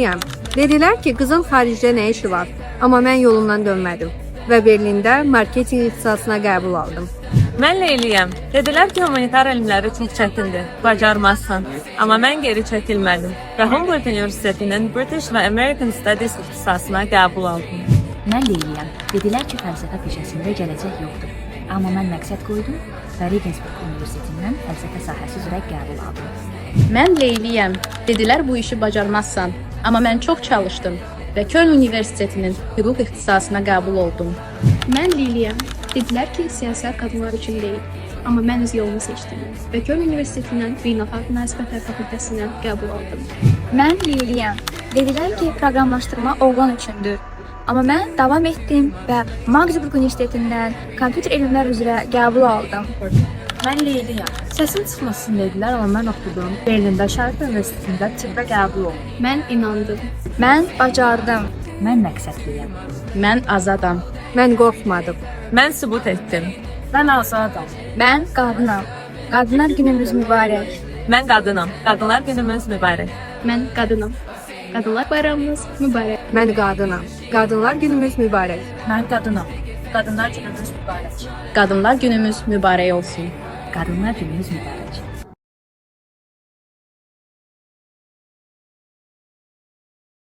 Leyliyəm. Dedilər ki, qızın xaricdə nə işi var? Amma mən yolumdan dönmədim və Berlində marketinq ixtisasına qəbul aldım. Mən Leyliyəm. Dedilər ki, humanitar elmləri çox çətindir, bacarmazsan. Amma mən geri çəkilmədim və Humboldt Universitetinin British və American Studies ixtisasına qəbul aldım. Mən Leyliyəm. Dedilər ki, fəlsəfə peşəsində gələcək yoxdur. Amma mən məqsəd qoydum və Regensburg Universitetindən fəlsəfə sahəsi üzrə qəbul aldım. Mən Leyliyəm. Dedilər bu işi bacarmazsan. Amma mən çox çalışdım və Köln Universitetinin hüquq ixtisasına qəbul oldum. Mən Liliyəm. Dedilər ki, siyasət qadınlar üçün deyil. Amma mən öz yolumu seçdim və Köln Universitetindən Beynəlxalq Münasibətlər fakültəsindən qəbul aldım. Mən Liliyəm. Dedilər ki, proqramlaşdırma oğlan üçündür. Amma mən davam etdim və Magdeburg Universitetindən kompüter elmlər üzrə qəbul aldım. Mən Leyliyəm. Səsim çıxmasın dedilər, amma mən oxudum. Berlində Şərq Universitetində tibbə qəbul oldum. Mən inandım. Mən bacardım. Mən məqsədliyəm. Mən azadam. Mən qorxmadım. Mən sübut etdim. Mən azadam. Mən qadınam. Qadınlar günümüz mübarək. Mən qadınam. Qadınlar günümüz mübarək. Mən qadınam. Qadınlar bayramınız mübarək. Mən qadınam. Qadınlar günümüz mübarək. Mən qadınam. Qadınlar günümüz mübarək. Qadınlar günümüz mübarək olsun. Qadınlar günümüz mübarək.